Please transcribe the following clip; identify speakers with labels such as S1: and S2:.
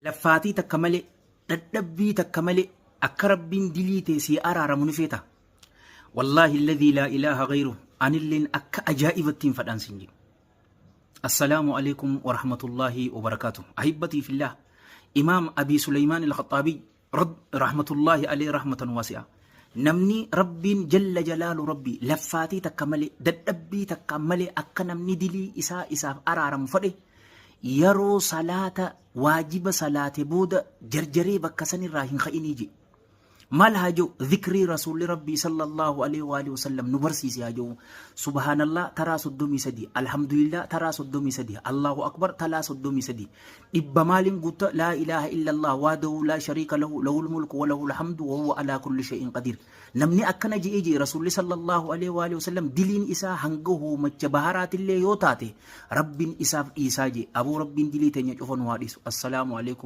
S1: Laffaatii takka malee, dadhabbii takka malee akka Rabbiin dilii tee sii araaramu ni feetaa? Wallaahi alladhii laa ilaaha ghayruh anilleen akka ajaa'ibattiin fadhaan siin jedhu. Assalaamu alaikum wa rahmatullaahi wa barakaatuh. Ahibbatii fillah. Imaam Abii Suleymaan al-Khaxaabii rahmatullaahi alayhi rahmatan waasi'a. Namni Rabbiin jalla jalaalu Rabbii laffaatii takka malee dadhabbii takka malee akka namni dilii isaa isaaf araaramu fadhe yeroo salaata waajiba salaate booda jarjaree bakka sanirraa hin ka'inii jedhe. Maal haa jiru zikrii rasuulli Rabbii sallallahu alaihi wa alihi wasallam nu barsiise haa jiru. Subhaanallah taraa 33, alhamdulillah taraa 33, Allahu akbar talaa 33. Dhibba maaliin guutta laa ilaaha illallah waadahu laa shariika lahu lahul mulku wa lahul hamdu wa huwa alaa kulli shay'in qadiir. Namni akkana je'ee je'e rasuulli sallallahu alaihi wa alihi wasallam diliin isaa hanga hoomacha baharaatillee yoo taate Rabbiin isaaf dhiisaa je'e. Aboo Rabbiin dilii teenya cufa nu haa dhiisu. Assalaamu alaikum.